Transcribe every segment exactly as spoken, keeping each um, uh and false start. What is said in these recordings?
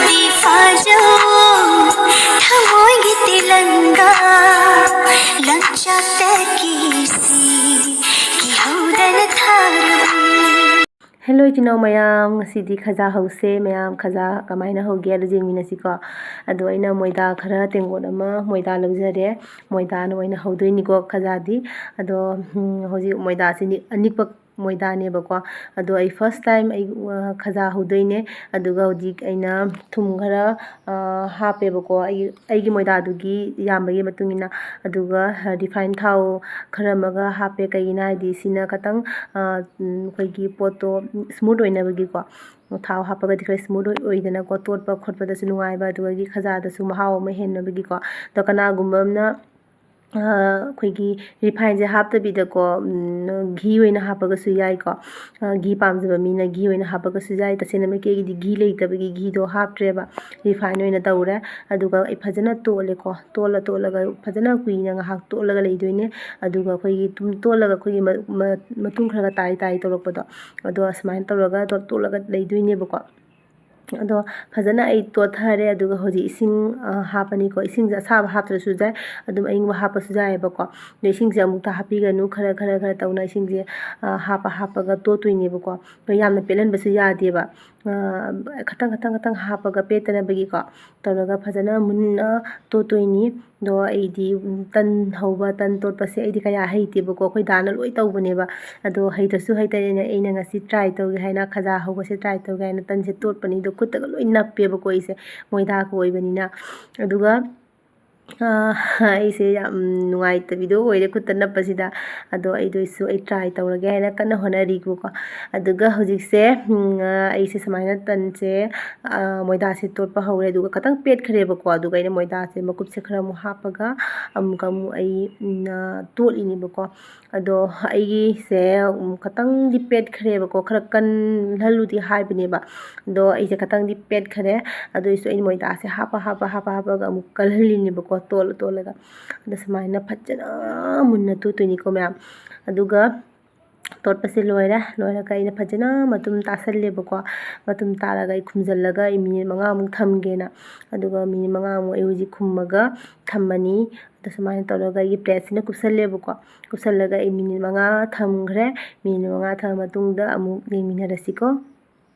ꯐꯥꯖꯧ ꯊꯃꯣꯏꯒꯤ ꯇꯤꯂꯪꯒꯥ ꯂꯪꯆꯥꯛꯇꯒꯤ ꯁꯤ ꯀꯤꯍꯧꯗꯅ ꯊꯥꯔꯕ꯫ Hello ꯏꯆꯤꯟ ꯏꯅꯥꯎ ꯃꯌꯥꯝ, ꯉꯁꯤꯗꯤ ꯈꯖꯥ ꯍꯧꯁꯦ꯫ ꯃꯌꯥꯝ ꯈꯖꯥ ꯀꯃꯥꯏꯅ ꯍꯧꯒꯦ ꯑꯗꯨ ꯌꯦꯡꯃꯤꯟꯅꯁꯤꯀꯣ꯫ ꯑꯗꯣ ꯑꯩꯅ ꯃꯣꯏꯗꯥ ꯈꯔ ꯇꯦꯡꯀꯣꯠ ꯑꯃ ꯃꯣꯏꯗꯥ ꯂꯧꯖꯔꯦ꯫ ꯃꯣꯏꯗꯥꯅ ꯑꯣꯏꯅ ꯍꯧꯗꯣꯏꯅꯤꯀꯣ ꯈꯖꯥꯗꯤ꯫ ꯑꯗꯣ ꯎꯝ, ꯍꯧꯖꯤꯛ ꯃꯣꯏꯗꯥꯁꯤ ꯅꯤ-, ꯑꯅꯤꯛꯄ ꯃꯣꯏꯗꯥꯅꯦꯕꯀꯣ꯫ ꯑꯗꯣ ꯑꯩ first time ꯑꯩ, ꯑ, ꯈꯖꯥ ꯍꯧꯗꯣꯏꯅꯦ꯫ ꯑꯗꯨꯒ ꯍꯧꯖꯤꯛ ꯑꯩꯅ ꯊꯨꯝ ꯈꯔ, ꯑ, ꯍꯥꯞꯄꯦꯕꯀꯣ꯫ ꯑꯩ, ꯑꯩꯒꯤ ꯃꯣꯏꯗꯥꯗꯨꯒꯤ ꯌꯥꯝꯕꯒꯤ ꯃꯇꯨꯡ ꯏꯟꯅ꯫ ꯑꯗꯨꯒ, ꯑ, refine ꯊꯥꯎ ꯈꯔ ꯑꯃꯒ ꯍꯥꯞꯄꯦ꯫ ꯀꯩꯒꯤꯅꯣ ꯍꯥꯏꯗꯤ ꯁꯤꯅ ꯈꯇꯪ, ꯑ, ꯎꯝ, ꯑꯩꯈꯣꯏꯒꯤ ꯄꯣꯠꯇꯣ smooth ꯑꯣꯏꯅꯕꯒꯤꯀꯣ꯫ ꯊꯥꯎ ꯍꯥꯞꯄꯒꯗꯤ ꯈꯔ smooth ꯑꯣꯏ-, ꯑꯣꯏꯗꯅꯀꯣ꯫ ꯇꯣꯠꯄ ꯈꯣꯠꯄꯗꯁꯨ ꯅꯨꯡꯉꯥꯏꯕ, ꯑꯗꯨꯗꯒꯤ ꯈꯖꯥꯗꯁꯨ ꯃꯍꯥꯎ ꯑꯃ ꯍꯦꯟꯅꯕꯒꯤꯀꯣ꯫ ꯑꯗꯣ ꯀꯅꯥꯒꯨꯝꯕ ꯑꯃꯅ ꯑꯩꯈꯣꯏꯒꯤ refineꯁꯦ ꯍꯥꯞꯇꯕꯤꯗꯀꯣ, ꯘꯤ ꯑꯣꯏꯅ ꯍꯥꯞꯄꯒꯁꯨ ꯌꯥꯏꯀꯣ꯫ ꯘꯤ ꯄꯥꯝꯖꯕ ꯃꯤꯅ ꯘꯤ ꯑꯣꯏꯅ ꯍꯥꯞꯄꯒꯁꯨ ꯌꯥꯏ꯫ ꯇꯁꯦꯡꯅꯃꯛꯀꯤ ꯑꯩꯒꯤꯗꯤ ꯘꯤ ꯂꯩꯇꯕꯒꯤ ꯘꯤꯗꯣ ꯍꯥꯞꯇ꯭ꯔꯦꯕ, refine ꯑꯣꯏꯅ ꯇꯧꯔꯦ꯫ ꯑꯗꯨꯒ ꯑꯩ ꯐꯖꯅ ꯇꯣꯠꯂꯦꯀꯣ꯫ ꯇꯣꯠꯂ ꯇꯣꯠꯂꯒ ꯐꯖꯅ ꯀꯨꯏꯅ ꯉꯥꯏꯍꯥꯛ ꯇꯣꯠꯂꯒ ꯂꯩꯗꯣꯏꯅꯦ꯫ ꯑꯗꯨꯒ ꯑꯩꯈꯣꯏꯒꯤ ꯇꯨꯝ-, ꯇꯣꯠꯂꯒ ꯑꯩꯈꯣꯏꯒꯤ ꯃ-, ꯃ-, ꯃꯇꯨꯡ ꯈꯔ ꯈꯔ ꯇꯥꯏ ꯇꯥꯏ ꯇꯧꯔꯛꯄꯗꯣ, ꯑꯗꯣ ꯑꯁꯨꯃꯥꯏꯅ ꯇꯧꯔꯒ ꯇꯣꯠ-, ꯇꯣꯠꯂꯒ ꯂꯩꯗꯣꯏꯅꯦꯕꯀꯣ꯫ ꯑꯗꯣ ꯐꯖꯅ ꯑꯩ ꯇꯣꯠꯊꯔꯦ꯫ ꯑꯗꯨꯒ ꯍꯧꯖꯤꯛ ꯏꯁꯤꯡ, ꯑ, ꯍꯥꯞꯄꯅꯤꯀꯣ꯫ ꯏꯁꯤꯡꯁꯦ ꯑꯁꯥꯕ ꯍꯥꯞꯇ꯭ꯔꯁꯨ ꯌꯥꯏ, ꯑꯗꯨꯝ ꯑꯏꯪꯕ ꯍꯥꯞꯄꯁꯨ ꯌꯥꯏꯑꯕꯀꯣ꯫ ꯑꯗꯣ ꯏꯁꯤꯡꯁꯦ ꯑꯃꯨꯛꯇ ꯍꯥꯞꯄꯤꯒꯅꯨ, ꯈꯔ, ꯈꯔ, ꯈꯔ ꯇꯧꯅ ꯏꯁꯤꯡꯁꯦ, ꯑ, ꯍꯥꯞꯄ, ꯍꯥꯞꯄꯒ ꯇꯣꯠꯇꯣꯏꯅꯦꯕꯀꯣ꯫ ꯑꯗꯣ ꯌꯥꯝꯅ ꯄꯦꯠꯍꯟꯕꯁꯨ ꯌꯥꯗꯦꯕ꯫ ꯑ, ꯈꯇꯪ, ꯈꯇꯪ, ꯈꯇꯪ ꯍꯥꯞꯄꯒ ꯄꯦꯠꯇꯅꯕꯒꯤꯀꯣ ꯇꯧꯔꯒ ꯐꯖꯅ ꯃꯨꯟꯅ ꯇꯣꯠꯇꯣꯏꯅꯤ꯫ ꯑꯗꯣ ꯑꯩꯗꯤ, ꯎꯝ, ꯇꯟ ꯍꯧꯕ, ꯇꯟ ꯇꯣꯠꯄꯁꯦ ꯑꯩꯗꯤ ꯀꯌꯥ ꯍꯩꯇꯦꯕꯀꯣ꯫ ꯑꯩꯈꯣꯏ ꯗꯥꯅ ꯂꯣꯏ ꯇꯧꯕꯅꯦꯕ꯫ ꯑꯗꯣ ꯍꯩꯇ꯭ꯔꯁꯨ ꯍꯩꯇꯅ ꯑꯩꯅ ꯉꯁꯤ try ꯇꯧꯒꯦ ꯍꯥꯏꯅ, ꯈꯖꯥ ꯍꯧꯕꯁꯦ try ꯇꯧꯒꯦ ꯍꯥꯏꯅ ꯇꯟꯁꯦ ꯇꯣꯠꯄꯅꯤ꯫ ꯑꯗꯣ ꯈꯨꯠꯇꯒ ꯂꯣꯏ ꯅꯞꯄꯦꯕꯀꯣ ꯑꯩꯁꯦ, ꯃꯣꯏꯗꯥꯒ ꯑꯣꯏꯕꯅꯤꯅ꯫ ꯑꯗꯨꯒ, ꯑ, ꯑꯩꯁꯦ ꯌꯥꯝ ꯅꯨꯡꯉꯥꯏꯇꯕꯤꯗꯣ ꯑꯣꯏꯔꯦ ꯈꯨꯠꯇ ꯅꯞꯄꯁꯤꯗ꯫ ꯑꯗꯣ ꯑꯩꯗꯣ ꯑꯩꯁꯨ ꯑꯩ try ꯇꯧꯔꯒꯦ ꯍꯥꯏꯅ ꯀꯟꯅ ꯍꯣꯠꯅꯔꯤꯕꯀꯣ꯫ ꯑꯗꯨꯒ ꯍꯧꯖꯤꯛꯁꯦ, ꯎꯝ, ꯑ, ꯑꯩꯁꯦ ꯁꯨꯃꯥꯏꯅ ꯇꯟꯁꯦ, ꯑ, ꯃꯣꯏꯗꯥꯁꯦ ꯇꯣꯠꯄ ꯍꯧꯔꯦ꯫ ꯑꯗꯨꯒ ꯈꯇꯪ ꯄꯦꯠꯈ꯭ꯔꯦꯕꯀꯣ꯫ ꯑꯗꯨꯒ ꯑꯩꯅ ꯃꯣꯏꯗꯥꯁꯦ ꯃꯀꯨꯞꯁꯦ ꯈꯔ ꯑꯃꯨꯛ ꯍꯥꯞꯄꯒ ꯑꯃꯨꯛꯀ ꯑꯃꯨꯛ ꯑꯩ, ꯎꯝ, ꯑ, ꯇꯣꯠꯂꯤꯅꯦꯕꯀꯣ꯫ ꯑꯗꯣ ꯑꯩꯒꯤꯁꯦ, ꯎꯝ, ꯈꯇꯪꯗꯤ ꯄꯦꯠꯈ꯭ꯔꯦꯕꯀꯣ, ꯈꯔ ꯀꯜꯍꯜꯂꯨꯗꯤ ꯍꯥꯏꯕꯅꯦꯕ꯫ ꯑꯗꯣ ꯑꯩꯁꯦ ꯈꯇꯪꯗꯤ ꯄꯦꯠꯈꯔꯦ꯫ ꯑꯗꯨ ꯑꯣꯏꯁꯨ ꯑꯩꯅ ꯃꯣꯏꯗꯥꯁꯦ ꯍꯥꯞꯄ, ꯍꯥꯞꯄ, ꯍꯥꯞꯄ, ꯍꯥꯞꯄꯒ ꯑꯃꯨꯛ ꯀꯜꯍꯜꯂꯤꯅꯦꯕꯀꯣ, ꯇꯣꯠꯂ, ꯇꯣꯠꯂꯒ꯫ ꯑꯗꯣ ꯁꯨꯃꯥꯏꯅ ꯐꯖꯅ ꯃꯨꯟꯅ ꯇꯣꯠꯇꯣꯏꯅꯤꯀꯣ, ꯃꯌꯥꯝ꯫ ꯑꯗꯨꯒ ꯇꯣꯠꯄꯁꯦ ꯂꯣꯏꯔꯦ꯫ ꯂꯣꯏꯔꯒ ꯑꯩꯅ ꯐꯖꯅ ꯃꯇꯨꯝ ꯇꯥꯁꯜꯂꯦꯕꯀꯣ꯫ ꯃꯇꯨꯝ ꯇꯥꯔꯒ ꯑꯩ ꯈꯨꯝꯖꯤꯜꯂꯒ ꯑꯩ ꯃꯤꯅꯤꯠ ꯃꯉꯥꯃꯨꯛ ꯊꯝꯒꯦꯅ꯫ ꯑꯗꯨꯒ ꯃꯤꯅꯤꯠ ꯃꯉꯥꯃꯨꯛ ꯑꯩ ꯍꯧꯖꯤꯛ ꯈꯨꯝꯃꯒ ꯊꯝꯃꯅꯤ꯫ ꯑꯗꯣ ꯁꯨꯃꯥꯏꯅ ꯇꯧꯔꯒ ꯑꯩꯒꯤ ꯄ꯭ꯂꯦꯠꯁꯤꯅ ꯀꯨꯞꯁꯜꯂꯦꯕꯀꯣ꯫ ꯀꯨꯞꯁꯜꯂꯒ ꯑꯩ ꯃꯤꯅꯤꯠ ꯃꯉꯥ ꯊꯝꯈ꯭ꯔꯦ꯫ ꯃꯤꯅꯤꯠ ꯃꯉꯥ ꯊꯝꯃ ꯃꯇꯨꯡꯗ ꯑꯃꯨꯛ ꯌꯦꯡꯃꯤꯟꯅꯔꯁꯤꯀꯣ꯫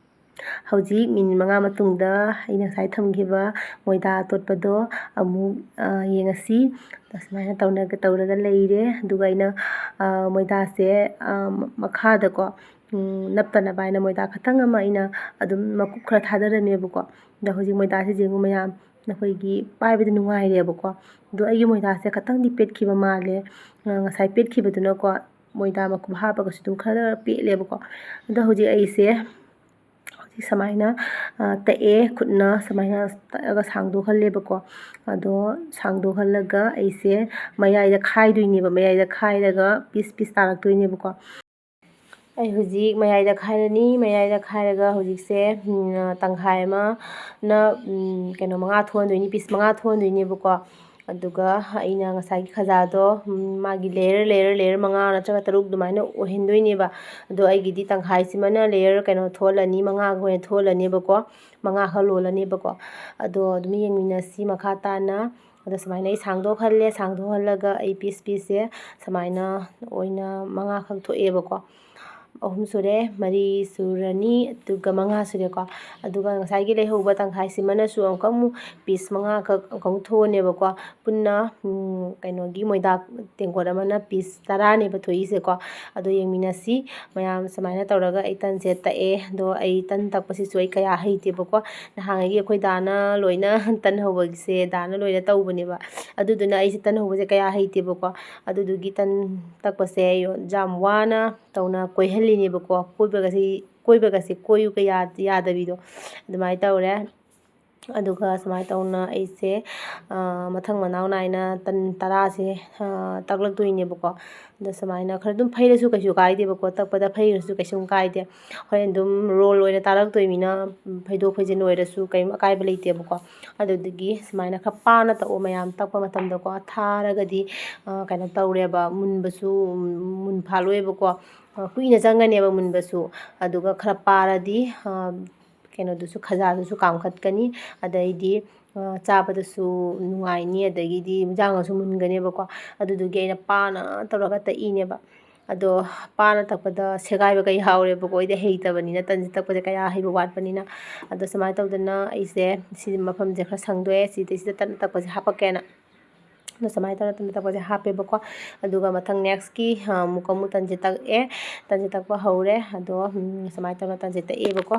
ꯍꯧꯖꯤꯛ ꯃꯤꯅꯤꯠ ꯃꯉꯥ ꯃꯇꯨꯡꯗ ꯑꯩꯅ ꯉꯁꯥꯏ ꯊꯝꯈꯤꯕ ꯃꯣꯏꯗꯥ ꯑꯇꯣꯠꯄꯗꯣ ꯑꯃꯨꯛ, ꯑ, ꯌꯦꯡꯉꯁꯤ꯫ ꯑꯁꯨꯃꯥꯏꯅ ꯇꯧꯅ-, ꯇꯧꯔꯒ ꯂꯩꯔꯦ꯫ ꯑꯗꯨꯒ ꯑꯩꯅ, ꯑ, ꯃꯣꯏꯗꯥꯁꯦ, ꯑ, ꯃꯈꯥꯗꯀꯣ, ꯎꯝ, ꯅꯞꯇꯅꯕ ꯍꯥꯏꯅ ꯃꯣꯏꯗꯥ ꯈꯇꯪ ꯑꯃ ꯑꯩꯅ ꯑꯗꯨꯝ ꯃꯀꯨꯞ ꯈꯔ ꯊꯥꯗꯔꯝꯃꯦꯕꯀꯣ꯫ ꯑꯗꯣ ꯍꯧꯖꯤꯛ ꯃꯣꯏꯗꯥꯁꯦ ꯌꯦꯡꯉꯨ ꯃꯌꯥꯝ, ꯅꯈꯣꯏꯒꯤ ꯄꯥꯏꯕꯗ ꯅꯨꯡꯉꯥꯏꯔꯦꯕꯀꯣ꯫ ꯑꯗꯣ ꯑꯩꯒꯤ ꯃꯣꯏꯗꯥꯁꯦ ꯈꯇꯪꯗꯤ ꯄꯦꯠꯈꯤꯕ ꯃꯥꯜꯂꯦ꯫ ꯑ, ꯉꯁꯥꯏ ꯄꯦꯠꯈꯤꯕꯗꯨꯅꯀꯣ, ꯃꯣꯏꯗꯥ ꯃꯀꯨꯞ ꯍꯥꯞꯄꯒꯁꯨ ꯑꯗꯨꯝ ꯈꯔ ꯄꯦꯠꯂꯦꯕꯀꯣ꯫ ꯑꯗꯣ ꯍꯧꯖꯤꯛ ꯑꯩꯁꯦ ꯍꯧꯖꯤꯛ ꯁꯨꯃꯥꯏꯅ, ꯑ, ꯇꯛꯑꯦ, ꯈꯨꯠꯅ ꯁꯨꯃꯥꯏꯅ ꯇꯛꯑꯒ ꯁꯥꯡꯗꯣꯛꯍꯜꯂꯦꯕꯀꯣ꯫ ꯑꯗꯣ ꯁꯥꯡꯗꯣꯛꯍꯜꯂꯒ ꯑꯩꯁꯦ ꯃꯌꯥꯏꯗ ꯈꯥꯏꯗꯣꯏꯅꯦꯕ, ꯃꯌꯥꯏꯗ ꯈꯥꯏꯔꯒ ꯄꯤꯁ ꯄꯤꯁ ꯇꯥꯔꯛꯇꯣꯏꯅꯦꯕꯀꯣ꯫ ꯑꯩ ꯍꯧꯖꯤꯛ ꯃꯌꯥꯏꯗ ꯈꯥꯏꯔꯅꯤ꯫ ꯃꯌꯥꯏꯗ ꯈꯥꯏꯔꯒ ꯍꯧꯖꯤꯛꯁꯦ, ꯎꯝ, ꯇꯪꯈꯥꯏ ꯑꯃꯅ, ꯎꯝ, ꯀꯩꯅꯣ, ꯃꯉꯥ ꯊꯣꯛꯍꯟꯗꯣꯏꯅꯤ, ꯄꯤꯁ ꯃꯉꯥ ꯊꯣꯛꯍꯟꯗꯣꯏꯅꯦꯕꯀꯣ꯫ ꯑꯗꯨꯒ ꯑꯩꯅ ꯉꯁꯥꯏꯒꯤ ꯈꯖꯥꯗꯣ, ꯎꯝ, ꯃꯥꯒꯤ layer, layer, layer ꯃꯉꯥ ꯅꯠꯇ꯭ꯔꯒ ꯇꯔꯨꯛ ꯑꯗꯨꯃꯥꯏꯅ ꯑꯣꯏꯍꯟꯗꯣꯏꯅꯦꯕ꯫ ꯑꯗꯣ ꯑꯩꯒꯤꯗꯤ ꯇꯪꯈꯥꯏꯁꯤꯃꯅ layer ꯀꯩꯅꯣ ꯊꯣꯛꯍꯜꯂꯅꯤ, ꯃꯉꯥꯒ ꯑꯣꯏꯅ ꯊꯣꯛꯍꯜꯂꯅꯦꯕꯀꯣ, ꯃꯉꯥ ꯈꯛ ꯂꯣꯜꯂꯅꯦꯕꯀꯣ꯫ ꯑꯗꯣ ꯑꯗꯨꯝ ꯌꯦꯡꯃꯤꯟꯅꯁꯤ ꯃꯈꯥ ꯇꯥꯅ꯫ ꯑꯗꯣ ꯁꯨꯃꯥꯏꯅ ꯑꯩ ꯁꯥꯡꯗꯣꯛꯍꯜꯂꯦ꯫ ꯁꯥꯡꯗꯣꯛꯍꯜꯂꯒ ꯑꯩ ꯄꯤꯁ ꯄꯤꯁꯁꯦ ꯁꯨꯃꯥꯏꯅ ꯑꯣꯏꯅ ꯃꯉꯥꯈꯛ ꯊꯣꯛꯑꯦꯕꯀꯣ꯫ ꯑꯍꯨꯝ ꯁꯨꯔꯦ, ꯃꯔꯤ ꯁꯨꯔꯅꯤ, ꯑꯗꯨꯒ ꯃꯉꯥ ꯁꯨꯔꯦꯀꯣ꯫ ꯑꯗꯨꯒ ꯉꯁꯥꯏꯒꯤ ꯂꯩꯍꯧꯕ ꯇꯪꯈꯥꯏꯁꯤꯃꯅꯁꯨ ꯑꯃꯨꯛꯀ ꯑꯃꯨꯛ ꯄꯤꯁ ꯃꯉꯥꯈꯛ ꯑꯃꯨꯛꯀ ꯑꯃꯨꯛ ꯊꯣꯛꯑꯅꯦꯕꯀꯣ꯫ ꯄꯨꯟꯅ, ꯎꯝ, ꯀꯩꯅꯣꯒꯤ ꯃꯣꯏꯗꯥ ꯇꯦꯡꯀꯣꯠ ꯑꯃꯅ ꯄꯤꯁ ꯇꯔꯥꯅꯦꯕ ꯊꯣꯛꯏꯁꯦꯀꯣ꯫ ꯑꯗꯣ ꯌꯦꯡꯃꯤꯟꯅꯁꯤ꯫ ꯃꯌꯥꯝ ꯁꯨꯃꯥꯏꯅ ꯇꯧꯔꯒ ꯑꯩ ꯇꯟꯁꯦ ꯇꯛꯑꯦ꯫ ꯑꯗꯣ ꯑꯩ ꯇꯟ ꯇꯛꯄꯁꯤꯁꯨ ꯑꯩ ꯀꯌꯥ ꯍꯩꯇꯦꯕꯀꯣ꯫ ꯅꯍꯥꯟꯉꯩꯒꯤ ꯑꯩꯈꯣꯏ ꯗꯥꯅ ꯂꯣꯏꯅ ꯇꯟ ꯍꯧꯕꯒꯤꯁꯦ ꯗꯥꯅ ꯂꯣꯏꯅ ꯇꯧꯕꯅꯦꯕ꯫ ꯑꯗꯨꯗꯨꯅ ꯑꯩꯁꯦ ꯇꯟ ꯍꯧꯕꯁꯦ ꯀꯌꯥ ꯍꯩꯇꯦꯕꯀꯣ꯫ ꯑꯗꯨꯗꯨꯒꯤ ꯇꯟ ꯇꯛꯄꯁꯦ ꯌꯥꯝ ꯋꯥꯅ ꯇꯧꯅ ꯀꯣꯏꯍꯜꯂꯤꯅꯦꯕꯀꯣ꯫ ꯀꯣꯏꯕꯒꯁꯤ, ꯀꯣꯏꯕꯒꯁꯦ ꯀꯣꯏꯌꯨꯒ ꯌꯥ-, ꯌꯥꯗꯕꯤꯗꯣ ꯑꯗꯨꯃꯥꯏꯅ ꯇꯧꯔꯦ꯫ ꯑꯗꯨꯒ ꯁꯨꯃꯥꯏꯅ ꯇꯧꯅ ꯑꯩꯁꯦ ꯃꯊꯪ ꯃꯅꯥꯎ ꯅꯥꯏꯅ ꯇꯟ ꯇꯔꯥꯁꯦ ꯇꯛꯂꯛꯇꯣꯏꯅꯦꯕꯀꯣ꯫ ꯑꯗꯣ ꯁꯨꯃꯥꯏꯅ ꯈꯔ ꯑꯗꯨꯝ ꯐꯩꯔꯁꯨ ꯀꯩꯁꯨ ꯀꯥꯏꯗꯦꯕꯀꯣ, ꯇꯛꯄꯗ ꯐꯩꯔꯁꯨ ꯀꯩꯁꯨꯝ ꯀꯥꯏꯗꯦ꯫ ꯍꯣꯔꯦꯟ ꯑꯗꯨꯝ ꯔꯣꯜ ꯑꯣꯏꯅ ꯇꯥꯔꯛꯇꯣꯏꯅꯤꯅ ꯐꯩꯗꯣꯛ ꯐꯩꯖꯤꯟ ꯑꯣꯏꯔꯁꯨ ꯀꯩꯝ ꯑꯀꯥꯏꯕ ꯂꯩꯇꯦꯕꯀꯣ꯫ ꯑꯗꯨꯗꯒꯤ ꯁꯨꯃꯥꯏꯅ ꯈꯔ ꯄꯥꯅ ꯇꯛꯑꯣ ꯃꯌꯥꯝ, ꯇꯛꯄ ꯃꯇꯝꯗꯀꯣ꯫ ꯊꯥꯔꯒꯗꯤ ꯀꯩꯅꯣ ꯇꯧꯔꯦꯕ, ꯃꯨꯟꯕꯁꯨ ꯃꯨꯟ ꯐꯥꯠꯂꯣꯏꯕꯀꯣ꯫ ꯀꯨꯏꯅ ꯆꯪꯒꯅꯦꯕ ꯃꯨꯟꯕꯁꯨ꯫ ꯑꯗꯨꯒ ꯈꯔ ꯄꯥꯔꯗꯤ ꯀꯩꯅꯣꯗꯨꯁꯨ, ꯈꯖꯥꯗꯨꯁꯨ ꯀꯥꯝꯈꯠꯀꯅꯤ꯫ ꯑꯗꯩꯗꯤ ꯆꯥꯕꯗꯁꯨ ꯅꯨꯡꯉꯥꯏꯅꯤ, ꯑꯗꯒꯤꯗꯤ ꯏꯟꯖꯥꯡꯒꯁꯨ ꯃꯨꯟꯒꯅꯦꯕꯀꯣ꯫ ꯑꯗꯨꯗꯨꯒꯤ ꯑꯩꯅ ꯄꯥꯅ ꯇꯧꯔꯒ ꯇꯛꯏꯅꯦꯕ꯫ ꯑꯗꯣ ꯄꯥꯅ ꯇꯛꯄꯗ ꯁꯦꯒꯥꯏꯕ ꯀꯩ ꯌꯥꯎꯔꯦꯕꯀꯣ, ꯑꯩꯗꯤ ꯍꯩꯇꯕꯅꯤꯅ, ꯇꯟꯁꯦ ꯇꯛꯄꯁꯦ ꯀꯌꯥ ꯍꯩꯕ ꯋꯥꯠꯄꯅꯤꯅ꯫ ꯑꯗꯣ ꯁꯨꯃꯥꯏꯅ ꯇꯧꯗꯅ ꯑꯩꯁꯦ ꯁꯤ ꯃꯐꯝꯁꯦ ꯈꯔ ꯁꯪꯗꯣꯛꯑꯦ, ꯁꯤꯗꯩꯁꯤꯗ ꯇꯟ ꯇꯛꯄꯁꯦ ꯍꯥꯄꯛꯀꯦꯅ꯫ ꯑꯗꯣ ꯁꯨꯃꯥꯏꯅ ꯇꯧꯔ ꯇꯟ ꯇꯛꯄꯁꯦ ꯍꯥꯞꯄꯦꯕꯀꯣ꯫ ꯑꯗꯨꯒ ꯃꯊꯪ ꯅꯦꯛꯁꯀꯤ ꯑꯃꯨꯛꯀ ꯑꯃꯨꯛ ꯇꯟꯁꯦ ꯇꯛꯑꯦ꯫ ꯇꯟꯁꯦ ꯇꯛꯄ ꯍꯧꯔꯦ꯫ ꯑꯗꯣ ꯁꯨꯃꯥꯏꯅ ꯇꯧꯔ ꯇꯟꯁꯦ ꯇꯛꯑꯦꯕꯀꯣ꯫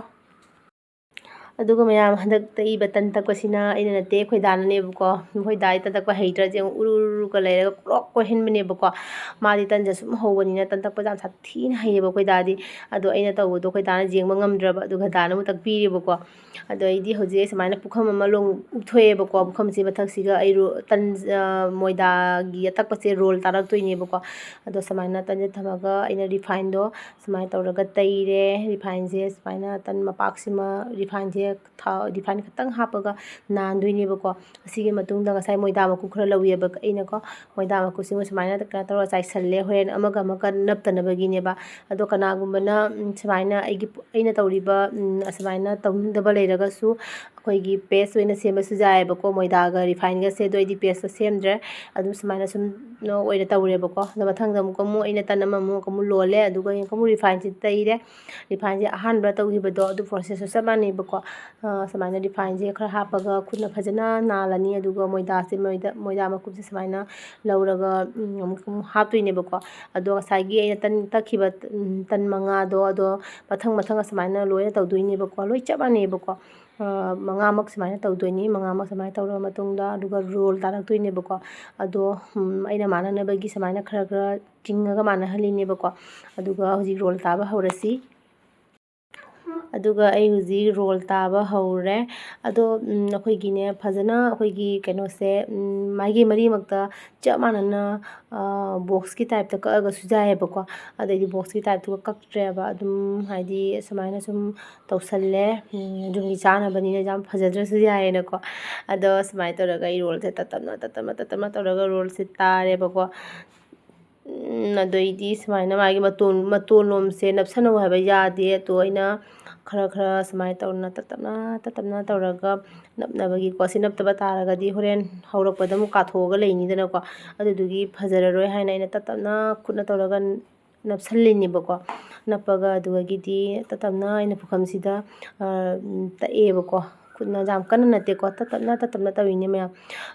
ꯑꯗꯨꯒ ꯃꯌꯥꯝ, ꯍꯟꯗꯛ ꯇꯛꯏꯕ ꯇꯟ ꯇꯛꯄꯁꯤꯅ ꯑꯩꯅ ꯅꯠꯇꯦ, ꯑꯩꯈꯣꯏ ꯗꯥꯅꯅꯦꯕꯀꯣ꯫ ꯑꯩꯈꯣꯏ ꯗꯥꯗꯤ ꯇꯟ ꯇꯛꯄ ꯍꯩꯇ꯭ꯔꯁꯦ ꯌꯦꯡꯉꯨ, ꯎꯔꯨ ꯎꯔꯨꯒ ꯂꯩꯔꯒ ꯀ꯭ꯔꯣꯛ ꯀꯣꯏꯍꯟꯕꯅꯦꯕꯀꯣ꯫ ꯃꯥꯗꯤ ꯇꯟꯁꯦ ꯁꯨꯝ ꯍꯧꯕꯅꯤꯅ, ꯇꯟ ꯇꯛꯄꯁꯦ ꯌꯥꯝ ꯁꯥꯊꯤꯅ ꯍꯩꯌꯦꯕ ꯑꯩꯈꯣꯏ ꯗꯥꯗꯤ꯫ ꯑꯗꯣ ꯑꯩꯅ ꯇꯧꯕꯗꯣ ꯑꯩꯈꯣꯏ ꯗꯥꯅ ꯌꯦꯡꯕ ꯉꯝꯗ꯭ꯔꯕ, ꯑꯗꯨꯒ ꯗꯥꯅ ꯑꯃꯨꯛ ꯇꯛꯄꯤꯔꯦꯕꯀꯣ꯫ ꯑꯗꯣ ꯑꯩꯗꯤ ꯍꯧꯖꯤꯛ ꯑꯩ ꯁꯨꯃꯥꯏꯅ ꯄꯨꯈꯝ ꯑꯃ ꯂꯣꯡ ꯎꯞꯊꯣꯛꯑꯦꯕꯀꯣ꯫ ꯄꯨꯈꯝꯁꯤ ꯃꯊꯛꯁꯤꯒ ꯑꯩ ꯔꯣ-, ꯇꯟ, ꯃꯣꯏꯗꯥꯒꯤ ꯑꯇꯛꯄꯁꯦ ꯔꯣꯜ ꯇꯥꯔꯛꯇꯣꯏꯅꯦꯕꯀꯣ꯫ ꯑꯗꯣ ꯁꯨꯃꯥꯏꯅ ꯇꯟꯁꯦ ꯊꯝꯃꯒ ꯑꯩꯅ ꯔꯤꯐꯥꯏꯟꯗꯣ ꯁꯨꯃꯥꯏꯅ ꯇꯧꯔꯒ ꯇꯩꯔꯦ꯫ ꯔꯤꯐꯥꯏꯟꯁꯦ ꯁꯨꯃꯥꯏꯅ ꯇꯟ ꯃꯄꯥꯛꯁꯤꯃ, ꯔꯤꯐꯥꯏꯟꯁꯦ ꯊꯥꯎ, ꯔꯤꯐꯥꯏꯟ ꯈꯤꯇꯪ ꯍꯥꯞꯄꯒ ꯅꯥꯟꯗꯣꯏꯅꯦꯕꯀꯣ꯫ ꯑꯁꯤꯒꯤ ꯃꯇꯨꯡꯗ ꯉꯁꯥꯏ ꯃꯣꯏꯗꯥ ꯃꯀꯨꯞ ꯈꯔ ꯂꯧꯋꯦꯕ ꯑꯩꯅꯀꯣ꯫ ꯃꯣꯏꯗꯥ ꯃꯀꯨꯞꯁꯤꯃ ꯁꯨꯃꯥꯏꯅ ꯀꯩꯅꯣ ꯇꯧꯔꯒ ꯆꯥꯏꯁꯜꯂꯦ, ꯍꯣꯔꯦꯟ ꯑꯃꯒ ꯑꯃꯒ ꯅꯞꯇꯅꯕꯒꯤꯅꯦꯕ꯫ ꯑꯗꯣ ꯀꯅꯥꯒꯨꯝꯕꯅ, ꯎꯝ, ꯁꯨꯃꯥꯏꯅ ꯑꯩꯒꯤ, ꯑꯩꯅ ꯇꯧꯔꯤꯕ, ꯎꯝ, ꯑꯁꯨꯃꯥꯏꯅ ꯇꯧꯅꯤꯡꯗꯕ ꯂꯩꯔꯒꯁꯨ ꯑꯩꯈꯣꯏꯒꯤ ꯄꯦꯁ ꯑꯣꯏꯅ ꯁꯦꯝꯕꯁꯨ ꯌꯥꯏꯑꯕꯀꯣ, ꯃꯣꯏꯗꯥꯒ ꯔꯤꯐꯥꯏꯟꯒꯁꯦ꯫ ꯑꯗꯣ ꯑꯩꯗꯤ ꯄꯦꯁꯇꯣ ꯁꯦꯝꯗ꯭ꯔꯦ꯫ ꯑꯗꯨꯝ ꯁꯨꯃꯥꯏꯅ ꯁꯨꯝ ꯑꯣꯏꯅ ꯇꯧꯔꯦꯕꯀꯣ꯫ ꯑꯗꯣ ꯃꯊꯪꯗ ꯑꯃꯨꯛꯀ ꯑꯃꯨꯛ ꯑꯩꯅ ꯇꯟ ꯑꯃꯃꯨꯛ ꯑꯃꯨꯛ ꯂꯣꯜꯂꯦ, ꯑꯗꯨꯒ ꯑꯃꯨꯛꯀ ꯑꯃꯨꯛ ꯔꯤꯐꯥꯏꯟꯁꯤ ꯇꯩꯔꯦ꯫ ꯔꯤꯐꯥꯏꯟꯁꯦ ꯑꯍꯥꯟꯕ ꯇꯧꯈꯤꯕꯗꯣ ꯑꯗꯨ ꯄ꯭ꯔꯣꯁꯦꯁꯇꯣ ꯆꯞ ꯃꯥꯟꯅꯩꯕꯀꯣ꯫ ꯁꯨꯃꯥꯏꯅ ꯔꯤꯐꯥꯏꯟꯁꯦ ꯈꯔ ꯍꯥꯞꯄꯒ ꯈꯨꯠꯅ ꯐꯖꯅ ꯅꯥꯜꯂꯅꯤ꯫ ꯑꯗꯨꯒ ꯃꯣꯏꯗꯥꯁꯦ, ꯃꯣꯏꯗꯥ, ꯃꯣꯏꯗꯥ ꯃꯀꯨꯞꯁꯦ ꯁꯨꯃꯥꯏꯅ ꯂꯧꯔꯒ, ꯎꯝ, ꯑꯃꯨꯛ, ꯑꯃꯨꯛ ꯍꯥꯞꯇꯣꯏꯅꯦꯕꯀꯣ꯫ ꯑꯗꯣ ꯉꯁꯥꯏꯒꯤ ꯑꯩꯅ ꯇꯟ ꯇꯛꯈꯤꯕ, ꯎꯝ, ꯇꯟ ꯃꯉꯥꯗꯣ, ꯑꯗꯣ ꯃꯊꯪ ꯃꯊꯪ ꯑꯁꯨꯃꯥꯏꯅ ꯂꯣꯏꯅ ꯇꯧꯗꯣꯏꯅꯦꯕꯀꯣ꯫ ꯂꯣꯏ ꯆꯞ ꯃꯥꯟꯅꯩꯕꯀꯣ꯫ ꯃꯉꯥꯃꯛ ꯁꯨꯃꯥꯏꯅ ꯇꯧꯗꯣꯏꯅꯤ꯫ ꯃꯉꯥꯃꯛ ꯁꯨꯃꯥꯏꯅ ꯇꯧꯔꯕ ꯃꯇꯨꯡꯗ, ꯑꯗꯨꯒ ꯔꯣꯜ ꯇꯥꯔꯛꯇꯣꯏꯅꯦꯕꯀꯣ꯫ ꯑꯗꯣ, ꯎꯝ, ꯑꯩꯅ ꯃꯥꯟꯅꯅꯕꯒꯤ ꯁꯨꯃꯥꯏꯅ ꯈꯔ ꯈꯔ ꯆꯤꯡꯉꯒ ꯃꯥꯟꯅꯍꯜꯂꯤꯅꯦꯕꯀꯣ꯫ ꯑꯗꯨꯒ ꯍꯧꯖꯤꯛ ꯔꯣꯜ ꯇꯥꯕ ꯍꯧꯔꯁꯤ꯫ ꯑꯗꯨꯒ ꯑꯩ ꯍꯧꯖꯤꯛ ꯔꯣꯜ ꯇꯥꯕ ꯍꯧꯔꯦ꯫ ꯑꯗꯣ ꯑꯩꯈꯣꯏꯒꯤꯅꯦ, ꯐꯖꯅ ꯑꯩꯈꯣꯏꯒꯤ ꯀꯩꯅꯣꯁꯦ, ꯃꯥꯏꯀꯩ ꯃꯔꯤꯃꯛꯇ ꯆꯞ ꯃꯥꯟꯅꯅ ꯕꯣꯛꯁꯀꯤ ꯇꯥꯏꯞꯇ ꯀꯛꯑꯒꯁꯨ ꯌꯥꯏꯑꯕꯀꯣ꯫ ꯑꯗꯩꯗꯤ ꯕꯣꯛꯁꯀꯤ ꯇꯥꯏꯞꯇꯨꯒ ꯀꯛꯇ꯭ꯔꯦꯕ, ꯑꯗꯨꯝ ꯍꯥꯏꯗꯤ ꯁꯨꯃꯥꯏꯅ ꯁꯨꯝ ꯇꯧꯁꯜꯂꯦ꯫ ꯌꯨꯝꯒꯤ ꯆꯥꯅꯕꯅꯤꯅ ꯌꯥꯝ ꯐꯖꯗ꯭ꯔꯁꯨ ꯌꯥꯏꯌꯦꯅꯀꯣ꯫ ꯑꯗꯣ ꯁꯨꯃꯥꯏꯅ ꯇꯧꯔꯒ ꯑꯩ ꯔꯣꯜꯁꯦ ꯇꯞ ꯇꯞꯅ, ꯇꯞ ꯇꯞꯅ, ꯇꯞ ꯇꯞꯅ ꯇꯧꯔꯒ ꯔꯣꯜꯁꯦ ꯇꯥꯔꯦꯕꯀꯣ꯫ ꯑꯗꯩꯗꯤ ꯁꯨꯃꯥꯏꯅ ꯃꯥꯒꯤ ꯃꯇꯣꯟ, ꯃꯇꯣꯟ ꯂꯣꯝꯁꯦ ꯅꯞꯁꯟꯅꯧ ꯍꯥꯏꯕ ꯌꯥꯗꯦ꯫ ꯑꯗꯣ ꯑꯩꯅ ꯈꯔ ꯈꯔ ꯁꯨꯃꯥꯏꯅ ꯇꯧꯅ ꯇꯞ ꯇꯞꯅ, ꯇꯞ ꯇꯞꯅ ꯇꯧꯔꯒ ꯅꯞꯅꯕꯒꯤꯀꯣ꯫ ꯁꯤ ꯅꯞꯇꯕ ꯇꯥꯔꯒꯗꯤ ꯍꯣꯔꯦꯟ ꯍꯧꯔꯛꯄꯗ ꯑꯃꯨꯛ ꯀꯥꯊꯣꯛꯑꯒ ꯂꯩꯅꯤꯗꯅꯀꯣ꯫ ꯑꯗꯨꯗꯨꯒꯤ ꯐꯖꯔꯔꯣꯏ ꯍꯥꯏꯅ ꯑꯩꯅ ꯇꯞ ꯇꯞꯅ ꯈꯨꯠꯅ ꯇꯧꯔꯒ ꯅꯞꯁꯜꯂꯤꯅꯦꯕꯀꯣ꯫ ꯅꯞꯄꯒ ꯑꯗꯨꯗꯒꯤꯗꯤ ꯇꯞ ꯇꯞꯅ ꯑꯩꯅ ꯄꯨꯈꯝꯁꯤꯗ ꯇꯛꯑꯦꯕꯀꯣ꯫ ꯈꯨꯠꯅ ꯌꯥꯝ ꯀꯟꯅ ꯅꯠꯇꯦꯀꯣ, ꯇꯞ ꯇꯞꯅ, ꯇꯞ ꯇꯞꯅ ꯇꯧꯔꯤꯅꯦ ꯃꯌꯥꯝ꯫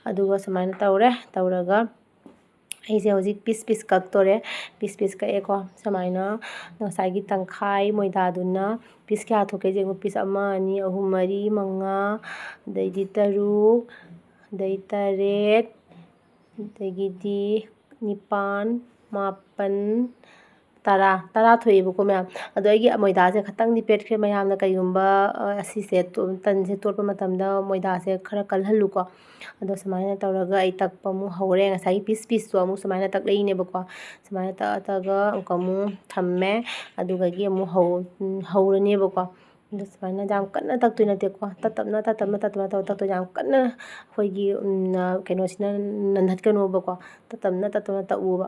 ꯑꯗꯨꯒ ꯁꯨꯃꯥꯏꯅ ꯇꯧꯔꯦ꯫ ꯇꯧꯔꯒ ꯑꯩꯁꯦ ꯍꯧꯖꯤꯛ ꯄꯤꯁ ꯄꯤꯁ ꯀꯛꯇꯣꯔꯦ꯫ ꯄꯤꯁ ꯄꯤꯁ ꯀꯛꯑꯦꯀꯣ꯫ ꯁꯨꯃꯥꯏꯅ ꯉꯁꯥꯏꯒꯤ ꯇꯪꯈꯥꯏ ꯃꯣꯏꯗꯥꯗꯨꯅ ꯄꯤꯁ ꯀꯌꯥ ꯊꯣꯛꯀꯦ ꯌꯦꯡꯉꯨ꯫ ꯄꯤꯁ ꯑꯃ, ꯑꯅꯤ, ꯑꯍꯨꯝ, ꯃꯔꯤ, ꯃꯉꯥ, ꯑꯗꯩꯗꯤ ꯇꯔꯨꯛ, ꯑꯗꯩ ꯇꯔꯦꯠ, ꯑꯗꯒꯤꯗꯤ ꯅꯤꯄꯥꯟ, ꯃꯥꯄꯟ, ꯇꯔꯥ, ꯇꯔꯥ ꯊꯣꯛꯑꯦꯕꯀꯣ ꯃꯌꯥꯝ꯫ ꯑꯗꯣ ꯑꯩꯒꯤ ꯃꯣꯏꯗꯥꯁꯦ ꯈꯇꯪꯗꯤ ꯄꯦꯠꯈ꯭ꯔꯦ꯫ ꯃꯌꯥꯝꯅ ꯀꯩꯒꯨꯝꯕ ꯑꯁꯤꯁꯦ, ꯇꯟꯁꯦ ꯇꯣꯠꯄ ꯃꯇꯝꯗ ꯃꯣꯏꯗꯥꯁꯦ ꯈꯔ ꯀꯜꯍꯜꯂꯨꯀꯣ꯫ ꯑꯗꯣ ꯁꯨꯃꯥꯏꯅ ꯇꯧꯔꯒ ꯑꯩ ꯇꯛꯄ ꯑꯃꯨꯛ ꯍꯧꯔꯦ꯫ ꯉꯁꯥꯏꯒꯤ ꯄꯤꯁ ꯄꯤꯁꯇꯣ ꯑꯃꯨꯛ ꯁꯨꯃꯥꯏꯅ ꯇꯛꯂꯛꯏꯅꯦꯕꯀꯣ꯫ ꯁꯨꯃꯥꯏꯅ ꯇꯛꯑ ꯇꯛꯑꯒ ꯑꯃꯨꯛꯀ ꯑꯃꯨꯛ ꯊꯝꯃꯦ꯫ ꯑꯗꯨꯗꯒꯤ ꯑꯃꯨꯛ ꯍꯧ-, ꯍꯧꯔꯅꯦꯕꯀꯣ꯫ ꯑꯗꯣ ꯁꯨꯃꯥꯏꯅ ꯌꯥꯝ ꯀꯟꯅ ꯇꯛꯇꯣꯏ ꯅꯠꯇꯦꯀꯣ꯫ ꯇꯞ ꯇꯞꯅ, ꯇꯞ ꯇꯞꯅ, ꯇꯞ ꯇꯞꯅ ꯇꯧꯔ ꯇꯛꯇꯣꯏꯅꯦ꯫ ꯌꯥꯝ ꯀꯟꯅ ꯑꯩꯈꯣꯏꯒꯤ, ꯎꯝ, ꯀꯩꯅꯣꯁꯤꯅ ꯅꯟꯊꯠꯀꯅꯣꯕꯀꯣ꯫ ꯇꯞ ꯇꯞꯅ, ꯇꯞ ꯇꯞꯅ ꯇꯛꯎꯕ꯫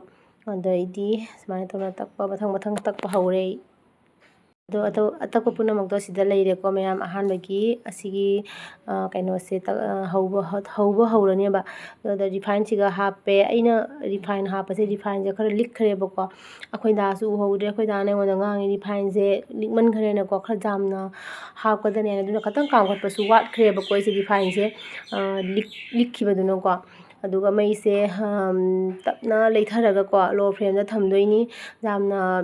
ꯑꯗꯩꯗꯤ ꯁꯨꯃꯥꯏꯅ ꯇꯧꯅ ꯇꯛꯄ, ꯃꯊꯪ ꯃꯊꯪ ꯇꯛꯄ ꯍꯧꯔꯦ ꯑꯩ꯫ ꯑꯗꯣ, ꯑꯗꯣ ꯑꯇꯛꯄ ꯄꯨꯝꯅꯃꯛꯇꯣ ꯁꯤꯗ ꯂꯩꯔꯦꯀꯣ ꯃꯌꯥꯝ꯫ ꯑꯍꯥꯟꯕꯒꯤ ꯑꯁꯤꯒꯤ, ꯀꯩꯅꯣꯁꯦ ꯇꯛ-, ꯍꯧꯕ, ꯍꯧꯕ ꯍꯧꯔꯅꯦꯕ꯫ ꯑꯗꯨꯗ ꯔꯤꯐꯥꯏꯟꯁꯤꯒ ꯍꯥꯞꯄꯦ꯫ ꯑꯩꯅ ꯔꯤꯐꯥꯏꯟ ꯍꯥꯞꯄꯁꯦ, ꯔꯤꯐꯥꯏꯟꯁꯦ ꯈꯔ ꯂꯤꯛꯈ꯭ꯔꯦꯕꯀꯣ꯫ ꯑꯩꯈꯣꯏ ꯗꯥꯁꯨ ꯎꯍꯧꯗ꯭ꯔꯦ꯫ ꯑꯩꯈꯣꯏ ꯗꯥꯅ ꯑꯩꯉꯣꯟꯗ ꯉꯥꯡꯉꯤ, "ꯔꯤꯐꯥꯏꯟꯁꯦ ꯂꯤꯛꯃꯟꯈ꯭ꯔꯦꯅꯀꯣ, ꯈꯔ ꯌꯥꯝꯅ ꯍꯥꯞꯀꯗꯅꯦꯅ"꯫ ꯑꯗꯨꯅ ꯈꯇꯪ ꯀꯥꯝꯈꯠꯄꯁꯨ ꯋꯥꯠꯈ꯭ꯔꯦꯕꯀꯣ ꯑꯩꯁꯦ ꯔꯤꯐꯥꯏꯟꯁꯦ, ꯂꯤꯛ-, ꯂꯤꯛꯈꯤꯕꯗꯨꯅꯀꯣ꯫ ꯑꯗꯨꯒ ꯃꯩꯁꯦ ꯇꯞꯅ ꯂꯩꯊꯔꯒꯀꯣ, low flameꯗ ꯊꯝꯗꯣꯏꯅꯤ꯫ ꯌꯥꯝꯅ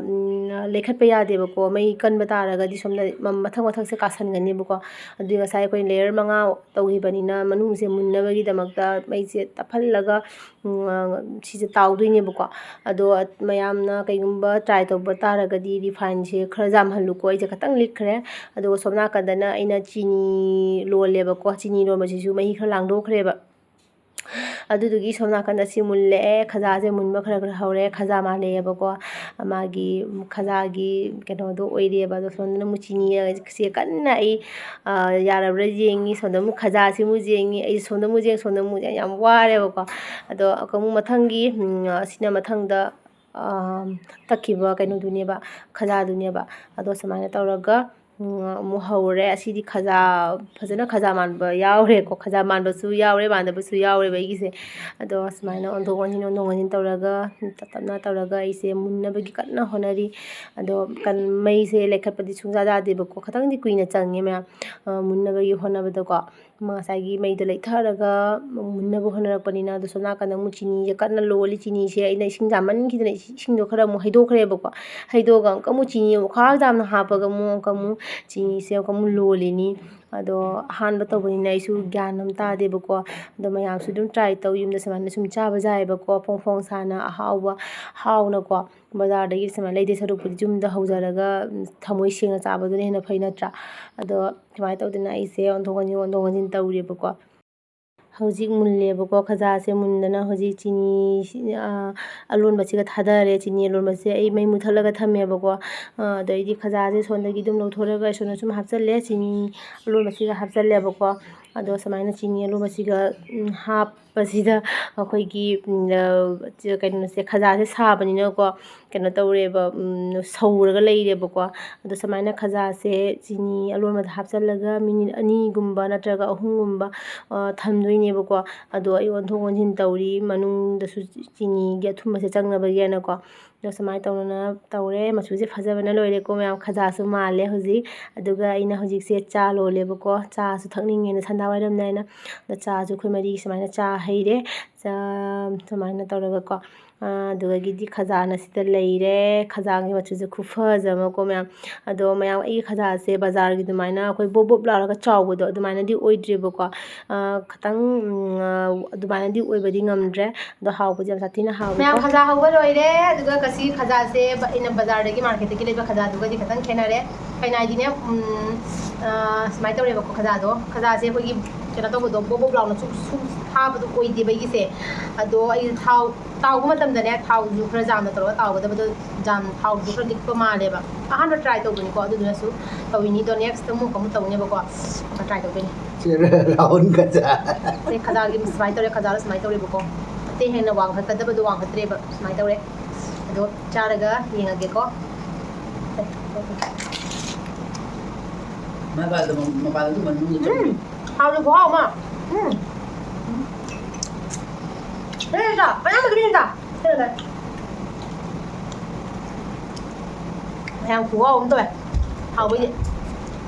ꯂꯩꯈꯠꯄ ꯌꯥꯗꯦꯕꯀꯣ, ꯃꯩ ꯀꯟꯕ ꯇꯥꯔꯒꯗꯤ ꯁꯣꯝꯗ ꯃꯊꯛ ꯃꯊꯛꯁꯦ ꯀꯥꯁꯟꯒꯅꯦꯕꯀꯣ꯫ ꯑꯗꯨꯒꯤ ꯉꯁꯥꯏ ꯑꯩꯈꯣꯏ layer ꯃꯉꯥ ꯇꯧꯈꯤꯕꯅꯤꯅ, ꯃꯅꯨꯡꯁꯦ ꯃꯨꯟꯅꯕꯒꯤꯗꯃꯛꯇ ꯃꯩꯁꯦ ꯇꯞꯍꯜꯂꯒ ꯁꯤꯁꯦ ꯇꯥꯎꯗꯣꯏꯅꯦꯕꯀꯣ꯫ ꯑꯗꯣ ꯃꯌꯥꯝꯅ ꯀꯩꯒꯨꯝꯕ try ꯇꯧꯕ ꯇꯥꯔꯒꯗꯤ, refineꯁꯦ ꯈꯔ ꯌꯥꯝꯍꯜꯂꯨꯀꯣ꯫ ꯑꯩꯁꯦ ꯈꯇꯪ ꯂꯤꯛꯈ꯭ꯔꯦ꯫ ꯑꯗꯨꯒ ꯁꯣꯝ ꯅꯥꯀꯟꯗꯅ ꯑꯩꯅ ꯆꯤꯅꯤ ꯂꯣꯜꯂꯦꯕꯀꯣ꯫ ꯆꯤꯅꯤ ꯂꯣꯟꯕꯁꯤꯁꯨ ꯃꯍꯤ ꯈꯔ ꯂꯥꯡꯗꯣꯛꯈ꯭ꯔꯦꯕ꯫ ꯑꯗꯨꯗꯨꯒꯤ ꯁꯣꯝ ꯅꯥꯀꯟꯗ ꯁꯤ ꯃꯨꯜꯂꯛꯑꯦ, ꯈꯖꯥꯁꯦ ꯃꯨꯟꯕ ꯈꯔ ꯈꯔ ꯍꯧꯔꯦ, ꯈꯖꯥ ꯃꯥꯜꯂꯛꯑꯦꯕꯀꯣ꯫ ꯃꯥꯒꯤ ꯈꯖꯥꯒꯤ ꯀꯩꯅꯣꯗꯣ ꯑꯣꯏꯔꯦꯕ꯫ ꯑꯗꯣ ꯁꯣꯝꯗꯅ ꯑꯃꯨꯛ ꯆꯤꯅꯤꯁꯦ ꯀꯟꯅ ꯑꯩ, ꯑ, ꯌꯥꯔꯕ꯭ꯔꯥ ꯌꯦꯡꯉꯤ, ꯁꯣꯝꯗ ꯑꯃꯨꯛ ꯈꯖꯥꯁꯤ ꯑꯃꯨꯛ ꯌꯦꯡꯉꯤ, ꯑꯩ ꯁꯣꯝꯗ ꯑꯃꯨꯛ ꯌꯦꯡ, ꯁꯣꯝꯗ ꯑꯃꯨꯛ ꯌꯦꯡ, ꯌꯥꯝ ꯋꯥꯔꯦꯕꯀꯣ꯫ ꯑꯗꯣ ꯑꯃꯨꯛ ꯃꯊꯪꯒꯤ, ꯎꯝ, ꯑꯁꯤꯅ ꯃꯊꯪꯗ, ꯑ, ꯇꯛꯈꯤꯕ ꯀꯩꯅꯣꯗꯨꯅꯦꯕ, ꯈꯖꯥꯗꯨꯅꯦꯕ꯫ ꯑꯗꯣ ꯁꯨꯃꯥꯏꯅ ꯇꯧꯔꯒ, ꯎꯝ, ꯑꯃꯨꯛ ꯍꯧꯔꯦ꯫ ꯑꯁꯤꯗꯤ ꯈꯖꯥ, ꯐꯖꯅ ꯈꯖꯥ ꯃꯥꯟꯕ ꯌꯥꯎꯔꯦꯀꯣ꯫ ꯈꯖꯥ ꯃꯥꯟꯕꯁꯨ ꯌꯥꯎꯔꯦ, ꯃꯥꯟꯗꯕꯁꯨ ꯌꯥꯎꯔꯦꯕ ꯑꯩꯒꯤꯁꯦ꯫ ꯑꯗꯣ ꯁꯨꯃꯥꯏꯅ ꯑꯣꯟꯊꯣꯛ ꯑꯣꯟꯁꯤꯟ, ꯑꯣꯟꯊꯣꯛ ꯑꯣꯟꯁꯤꯟ ꯇꯧꯔꯒ, ꯇꯞ ꯇꯞꯅ ꯇꯧꯔꯒ ꯑꯩꯁꯦ ꯃꯨꯟꯅꯕꯒꯤ ꯀꯟꯅ ꯍꯣꯠꯅꯔꯤ꯫ ꯑꯗꯣ ꯀꯟ-, ꯃꯩꯁꯦ ꯂꯩꯈꯠꯄꯗꯤ ꯁꯨꯡꯌꯥ ꯌꯥꯗꯦꯕꯀꯣ꯫ ꯈꯤꯇꯪꯗꯤ ꯀꯨꯏꯅ ꯆꯪꯉꯦ ꯃꯌꯥꯝ, ꯑ, ꯃꯨꯟꯅꯕꯒꯤ ꯍꯣꯠꯅꯕꯗꯀꯣ꯫ ꯉꯁꯥꯏꯒꯤ ꯃꯩꯗꯣ ꯂꯩꯊꯔꯒ ꯃꯨꯟꯅꯕ ꯍꯣꯠꯅꯔꯛꯄꯅꯤꯅ꯫ ꯑꯗꯣ ꯁꯣꯝ ꯅꯥꯀꯟꯗ ꯑꯃꯨꯛ ꯆꯤꯅꯤꯁꯦ ꯀꯟꯅ ꯂꯣꯜꯂꯤ꯫ ꯆꯤꯅꯤꯁꯦ ꯑꯩꯅ ꯏꯁꯤꯡ ꯌꯥꯝꯃꯟꯈꯤꯗꯅ ꯏꯁꯤꯡꯗꯣ ꯈꯔ ꯑꯃꯨꯛ ꯍꯩꯗꯣꯛꯈ꯭ꯔꯦꯕꯀꯣ꯫ ꯍꯩꯗꯣꯛꯑꯒ ꯑꯃꯨꯛꯀ ꯑꯃꯨꯛ ꯆꯤꯅꯤ ꯑꯃꯨꯛ ꯈꯥ ꯌꯥꯝꯅ ꯍꯥꯞꯄꯒ ꯑꯃꯨꯛ, ꯑꯃꯨꯛꯀ ꯑꯃꯨꯛ ꯆꯤꯅꯤꯁꯦ ꯑꯃꯨꯛꯀ ꯑꯃꯨꯛ ꯂꯣꯜꯂꯤꯅꯤ꯫ ꯑꯗꯣ ꯑꯍꯥꯟꯕ ꯇꯧꯕꯅꯤꯅ ꯑꯩꯁꯨ ꯒ꯭ꯌꯥꯟ ꯑꯃ ꯇꯥꯗꯦꯕꯀꯣ꯫ ꯑꯗꯣ ꯃꯌꯥꯝꯁꯨ ꯑꯗꯨꯝ try ꯇꯧ, ꯌꯨꯝꯗ ꯁꯨꯃꯥꯏꯅ ꯁꯨꯝ ꯆꯥꯕ ꯌꯥꯏꯑꯕꯀꯣ, ꯐꯣꯡ ꯐꯣꯡ ꯁꯥꯅ ꯑꯍꯥꯎꯕ ꯍꯥꯎꯅꯀꯣ꯫ ꯕꯖꯥꯔꯗꯒꯤ ꯁꯨꯃꯥꯏꯅ ꯂꯩꯗꯣꯏ ꯁꯔꯨꯛꯄꯨꯗꯤ ꯌꯨꯝꯗ ꯍꯧꯖꯔꯒ, ꯎꯝ, ꯊꯃꯣꯏ ꯁꯦꯡꯅ ꯆꯥꯕꯗꯨꯅ ꯍꯦꯟꯅ ꯐꯩ ꯅꯠꯇ꯭ꯔꯥ? ꯑꯗꯣ ꯁꯨꯃꯥꯏꯅ ꯇꯧꯗꯅ ꯑꯩꯁꯦ ꯑꯣꯟꯊꯣꯛ ꯑꯣꯟꯁꯤꯟ, ꯑꯣꯟꯊꯣꯛ ꯑꯣꯟꯁꯤꯟ ꯇꯧꯔꯦꯕꯀꯣ꯫ ꯍꯧꯖꯤꯛ ꯃꯨꯜꯂꯦꯕꯀꯣ, ꯈꯖꯥꯁꯦ ꯃꯨꯟꯗꯅ ꯍꯧꯖꯤꯛ ꯆꯤꯅꯤ, ꯑ, ꯑꯂꯣꯟꯕꯁꯤꯒ ꯊꯥꯗꯔꯦ꯫ ꯆꯤꯅꯤ ꯑꯂꯣꯟꯕꯁꯦ ꯑꯩ ꯃꯩ ꯃꯨꯊꯠꯂꯒ ꯊꯝꯃꯦꯕꯀꯣ꯫ ꯑ, ꯑꯗꯩꯗꯤ ꯈꯖꯥꯁꯦ ꯁꯣꯝꯗꯒꯤ ꯑꯗꯨꯝ ꯂꯧꯊꯣꯔꯒ ꯁꯣꯝꯗ ꯁꯨꯝ ꯍꯥꯞꯆꯜꯂꯦ, ꯆꯤꯅꯤ ꯑꯂꯣꯟꯕꯁꯤꯒ ꯍꯥꯞꯆꯜꯂꯦꯕꯀꯣ꯫ ꯑꯗꯣ ꯁꯨꯃꯥꯏꯅ ꯆꯤꯅꯤ ꯑꯂꯣꯟꯕꯁꯤꯒ, ꯎꯝ, ꯍꯥꯞꯄꯁꯤꯗ ꯑꯩꯈꯣꯏꯒꯤ, ꯎꯝ, ꯑ, ꯀꯩꯅꯣꯁꯦ, ꯈꯖꯥꯁꯦ ꯁꯥꯕꯅꯤꯅꯀꯣ, ꯀꯩꯅꯣ ꯇꯧꯔꯦꯕ, ꯎꯝ, ꯁꯧꯔꯒ ꯂꯩꯔꯦꯕꯀꯣ꯫ ꯑꯗꯣ ꯁꯨꯃꯥꯏꯅ ꯈꯖꯥꯁꯦ ꯆꯤꯅꯤ ꯑꯂꯣꯟꯕꯗ ꯍꯥꯞꯆꯜꯂꯒ minute ꯑꯅꯤꯒꯨꯝꯕ ꯅꯠꯇ꯭ꯔꯒ ꯑꯍꯨꯝꯒꯨꯝꯕ, ꯑ, ꯊꯝꯗꯣꯏꯅꯦꯕꯀꯣ꯫ ꯑꯗꯣ ꯑꯩ ꯑꯣꯟꯊꯣꯛ ꯑꯣꯟꯁꯤꯟ ꯇꯧꯔꯤ, ꯃꯅꯨꯡꯗꯁꯨ ꯆꯤꯅꯤꯒꯤ ꯑꯊꯨꯝꯕꯁꯦ ꯆꯪꯅꯕꯒꯤꯅꯀꯣ꯫ ꯑꯗꯣ ꯁꯨꯃꯥꯏꯅ ꯇꯧꯅ ꯇꯧꯔꯦ꯫ ꯃꯆꯨꯁꯦ ꯐꯖꯕꯅ ꯂꯣꯏꯔꯦꯀꯣ ꯃꯌꯥꯝ꯫ ꯈꯖꯥꯁꯨ ꯃꯥꯜꯂꯦ ꯍꯧꯖꯤꯛ꯫ ꯑꯗꯨꯒ ꯑꯩꯅ ꯍꯧꯖꯤꯛꯁꯦ ꯆꯥ ꯂꯣꯜꯂꯦꯕꯀꯣ꯫ ꯆꯥꯁꯨ ꯊꯛꯅꯤꯡꯉꯦꯅ ꯁꯟꯗꯥ ꯋꯥꯏꯔꯝꯅꯦ ꯍꯥꯏꯅ꯫ ꯑꯗꯣ ꯆꯥꯁꯨ ꯑꯩꯈꯣꯏ ꯃꯔꯤꯒꯤ ꯁꯨꯃꯥꯏꯅ ꯆꯥ ꯍꯩꯔꯦ꯫ ꯆꯥ ꯁꯨꯃꯥꯏꯅ ꯇꯧꯔꯒꯀꯣ꯫ ꯑꯗꯨꯗꯒꯤꯗꯤ ꯈꯖꯥꯅ ꯁꯤꯗ ꯂꯩꯔꯦ꯫ ꯈꯖꯥꯒꯤ ꯃꯆꯨꯁꯦ ꯈꯨꯐꯖ ꯑꯃꯀꯣ ꯃꯌꯥꯝ꯫ ꯑꯗꯣ ꯃꯌꯥꯝ, ꯑꯩꯒꯤ ꯈꯖꯥꯁꯦ ꯕꯖꯥꯔꯒꯤ ꯑꯗꯨꯃꯥꯏꯅ ꯑꯩꯈꯣꯏ ꯕꯣꯞ ꯕꯣꯞ ꯂꯥꯎꯔꯒ ꯆꯥꯎꯕꯗꯣ ꯑꯗꯨꯃꯥꯏꯅꯗꯤ ꯑꯣꯏꯗ꯭ꯔꯦꯕꯀꯣ꯫ ꯈꯤꯇꯪ, ꯑꯗꯨꯃꯥꯏꯅꯗꯤ ꯑꯣꯏꯕꯗꯤ ꯉꯝꯗ꯭ꯔꯦ꯫ ꯑꯗꯣ ꯍꯥꯎꯕꯗꯤ ꯌꯥꯝ ꯁꯥꯊꯤꯅ ꯍꯥꯎꯋꯦꯀꯣ꯫ ꯃꯌꯥꯝ ꯈꯖꯥ ꯍꯧꯕ ꯂꯣꯏꯔꯦ꯫ ꯑꯗꯨꯒ ꯀꯁꯤ ꯈꯖꯥꯁꯦ ꯕ-, ꯑꯩꯅ ꯕꯖꯥꯔꯗꯒꯤ, ꯃꯥꯔꯀꯦꯠꯇꯒꯤ ꯂꯩꯕ ꯈꯖꯥꯗꯨꯒꯗꯤ ꯈꯤꯇꯪ ꯈꯦꯠꯅꯔꯦ꯫ ꯀꯩꯅꯣ ꯍꯥꯏꯗꯤꯅꯦ, ꯎꯝ, ꯑ, ꯁꯨꯃꯥꯏꯅ ꯇꯧꯔꯦꯕꯀꯣ ꯈꯖꯥꯗꯣ꯫ ꯈꯖꯥꯁꯦ ꯑꯩꯈꯣꯏꯒꯤ ꯀꯩꯅꯣ ꯇꯧꯕꯗꯣ, ꯕꯣꯞ ꯕꯣꯞ ꯂꯥꯎꯅ ꯁꯨꯝ, ꯁꯨꯝ ꯊꯥꯕꯗꯣ ꯑꯣꯏꯗꯦꯕ ꯑꯩꯒꯤꯁꯦ꯫ ꯑꯗꯣ ꯑꯩ ꯊꯥꯎ ꯇꯥꯎꯕ ꯃꯇꯝꯗꯅꯦ, ꯊꯥꯎꯁꯨ ꯈꯔ ꯌꯥꯝꯅ ꯇꯧꯔꯒ ꯇꯥꯎꯒꯗꯕꯗꯣ, ꯌꯥꯝ, ꯊꯥꯎꯁꯨ ꯈꯔ ꯂꯤꯛꯄ ꯃꯥꯜꯂꯦꯕ꯫ ꯑꯍꯥꯟꯕ try ꯇꯧꯕꯅꯤꯀꯣ, ꯑꯗꯨꯗꯨꯅꯁꯨ ꯇꯧꯔꯤꯅꯤ꯫ ꯑꯗꯣ next ꯑꯃꯨꯛ, ꯑꯃꯨꯛ ꯇꯧꯅꯦꯕꯀꯣ꯫ ꯑꯃꯨꯛꯀ try ꯇꯧꯗꯣꯏꯅꯦ꯫ ꯁꯤ ꯔꯥꯍꯨꯜ ꯈꯖꯥ꯫ ꯁꯤ ꯈꯖꯥꯒꯤ ꯁꯨꯃꯥꯏꯅ ꯇꯧꯔꯦ, ꯈꯖꯥꯗꯣ ꯁꯨꯃꯥꯏꯅ ꯇꯧꯔꯦꯕꯀꯣ꯫ ꯑꯇꯩ ꯍꯦꯟꯅ ꯋꯥꯡꯈꯠꯀꯗꯕꯗꯣ ꯋꯥꯡꯈꯠꯇ꯭ꯔꯦꯕ, ꯁꯨꯃꯥꯏꯅ ꯇꯧꯔꯦ꯫ ꯑꯗꯣ ꯆꯥꯔꯒ ꯌꯦꯡꯉꯒꯦꯀꯣ꯫ ꯃꯄꯥꯟꯗ, ꯃꯄꯥꯟꯗ ꯑꯗꯨꯝ ꯃꯅꯨꯡꯗ ꯎꯝ, ꯆꯪꯉꯦ꯫ ꯍꯥꯎꯗꯤ ꯈꯨꯍꯥꯎ ꯑꯃ꯫ ꯎꯝ꯫ ꯁꯤꯗ, ꯑꯌꯥꯝꯕꯗꯤ ꯃꯤꯅ ꯆꯥ꯫ ꯁꯤꯗ꯫ ꯃꯌꯥꯝ ꯈꯨꯍꯥꯎ ꯑꯃ ꯇꯧꯋꯦ꯫ ꯍꯥꯎꯕꯩꯗꯤ꯫